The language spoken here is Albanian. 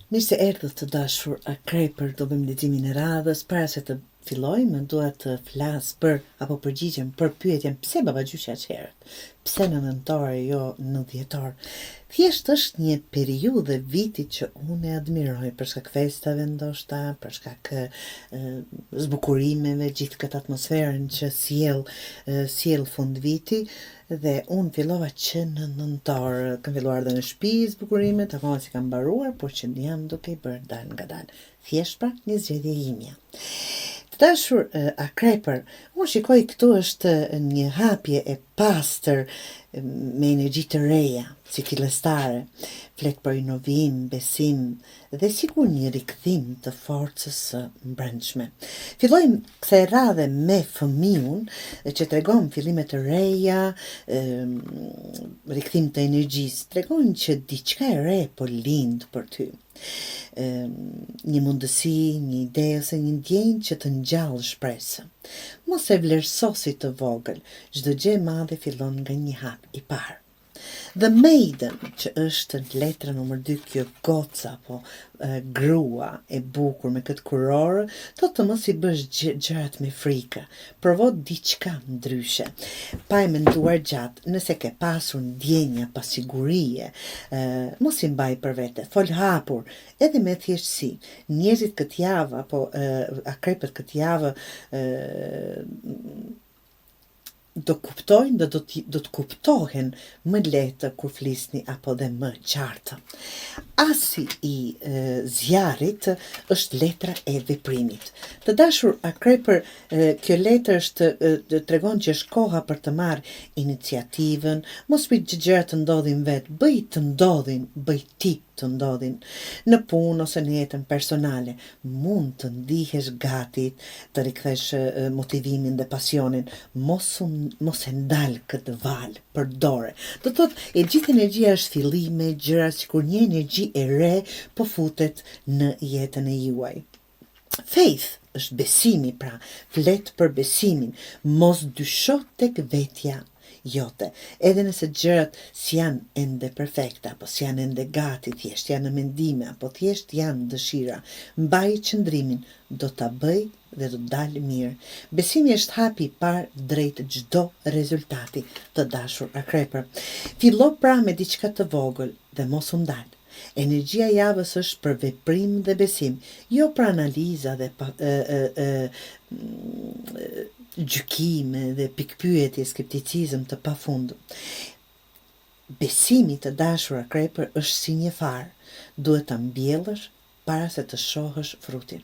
Mirë se erdhët të dashur akrepër, do bëjmë leximin e radhës, para se të fillojmë, dua të flas për apo përgjigjem për pyetjen pse babagjyshi aq herët, pse në nëntor e jo në dhjetor. Thjesht është një periudhë e vitit që unë e admiroj për shkak festave ndoshta, për shkak zbukurimeve, gjithë këtë atmosferën që sjell sjell fundviti, Dhe unë fillova që në nëntor, kam filluar dhe në shtëpi zbukurimet, akoma s'i kam mbaruar, por që jam duke i bërë dalëngadalë. Thjesht pra, një zgjedhje imja. Të dashur akrepër, unë shikoj këtu është një hapje e pastër me energji të reja, si fillestare, flet për rinovim, besim, dhe sikur një rikthim të forcës së mbrendshme. Fillojmë kësaj radhe me fëmiun që tregon fillime të reja, rikthim të energjisë, tregon që diçka e re po lind për ty. Një mundësi, një ide ose një ndjenjë që të ngjall shpresë. Mos e vlerëso si të vogël, çdo gjë e madhe fillon nga një hap i parë. The Maiden, që është letra numër 2, kjo goca apo e, grua e bukur me këtë kurorë, thotë të mos i bësh gjërat me frikë. Provo diçka ndryshe. Pa e menduar gjatë, nëse ke pasur ndjenja pasigurie, e, mos i mbaj për vete, fol hapur, edhe me thjeshtësi. Njerëzit këtë javë apo e, akrepët këtë javë e, do kuptojnë dhe do të do të kuptohen më lehtë kur flisni apo dhe më qartë. Asi i e, zjarrit është letra e veprimit. Të dashur akrepër, e, kjo letër është e, tregon që është koha për të marrë iniciativën, mos prit që gjërat të ndodhin vetë, bëj të ndodhin, bëj ti të ndodhin në punë ose në jetën personale, mund të ndihesh gati të rikthesh motivimin dhe pasionin, mos u mos e ndal këtë valë për dore. Do të thotë, e gjithë energjia është fillime, gjëra sikur një energji e re po futet në jetën e juaj. Faith është besimi pra, flet për besimin, mos dysho tek vetja jote. Edhe nëse gjërat s'janë ende perfekte, apo s'janë ende gati, thjesht janë në mendime, apo thjesht janë dëshira, mbaj qëndrimin, do ta bëj dhe do të dalë mirë. Besimi është hapi i parë drejt çdo rezultati, të dashur akrepër. Fillo pra me diçka të vogël dhe mos u ndal. Energjia e javës është për veprim dhe besim, jo për analiza dhe pa, e, e, e, gjykime dhe pikëpyetje, skepticizëm të pafund. Besimi të dashur akrepër është si një farë, duhet ta mbjellësh para se të shohësh frutin.